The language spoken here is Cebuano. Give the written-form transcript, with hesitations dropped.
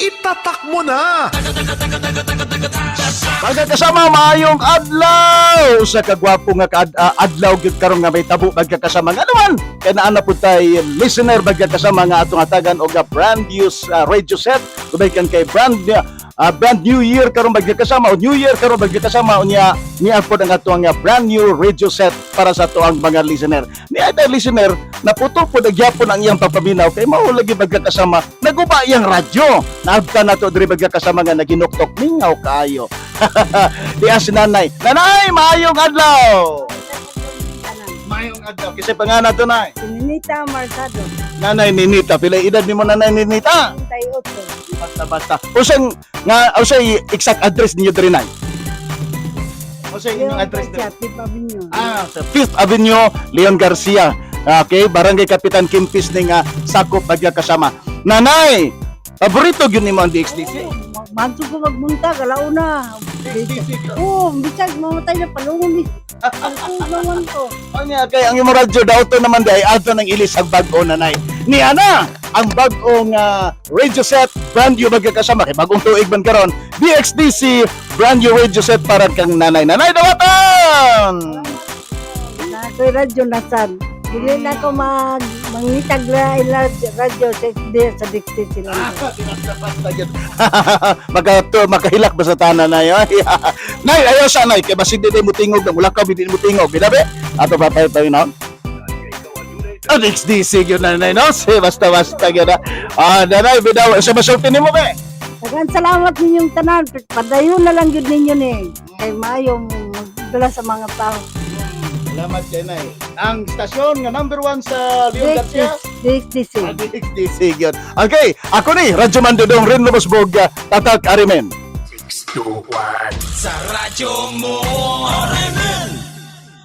Itatak mo na! Mga kasama, maayong adlaw sa kagwapo nga adlaw gyud karon nga may tabo, magkakasama. Nga naman kay naa na pud tay listener, magkakasama, nga atong hatagan og brand new radio set kan kay brand new year karon, magkakasama, o new year karon, magkakasama. Unya niya pod ang atong brand new radio set para sa atoang mga listener. Ni ay listener, naputol pod gyapon ang iyang papaminaw kay mao lagi, magkakasama, naguba iyang radyo. Naabtan nato diri, magkakasama, nga naginuktok, mingaw kaayo. Diya si nanay. Nanay, maayong adlaw! Maayong adlaw. Kasi pangalan to, Nay? Si Ninita Marsado. Nanay Ninita. Pila edad nimo, Nanay Ninita? 38. Basta basta. Usang nga usay exact address ninyo diri, Nay? Usay inyong address diri? Fifth Avenue. Ah, sa Fifth Avenue, Leon Garcia. Okay, Barangay Kapitan Kimpis ning sakop, kasama. Nanay, paborito gyud nimo ang DXDC? Manto ko magbuntag, alauna. DXDC. Oo, bisag mamatay na palungon ni. Ang naman ko. Anya kay ang imong radyo daw to naman day adto nang ilis ang bag-o, nanay. Ni ana ang bag-ong radio set, brand new, magkakasama, kay bagong tuig man karon. DXDC brand new radio set para kang nanay. Nanay, dawatan. Na ko'y radyo nasan. Dili na ko mangitag la ila radyo sa sa dikti sila. Basta gyud. Maka to makahilak ba sa tanan na yo. Nay, ayaw sa nay kay basin di mo tingog nang ulakaw, di mo tingog. Bilabi. Ato pa pa pa no. Ah, DXDC gyud, nanay, no. Si basta basta gyud. Ah, nanay, bidaw sa masulti nimo be. Daghang salamat ninyong tanan. Padayon na lang gyud ninyo ni. Kay maayo magdala sa mga tao. Salamat kay Nay. Ang stasyon nga number 1 sa Leon Garcia. DXDC. DXDC gyud. Okay, ako ni Radyo Mandudong Rin Lubosbog, Tatak Arimen. 6, 2, 1. Sa radyo mo.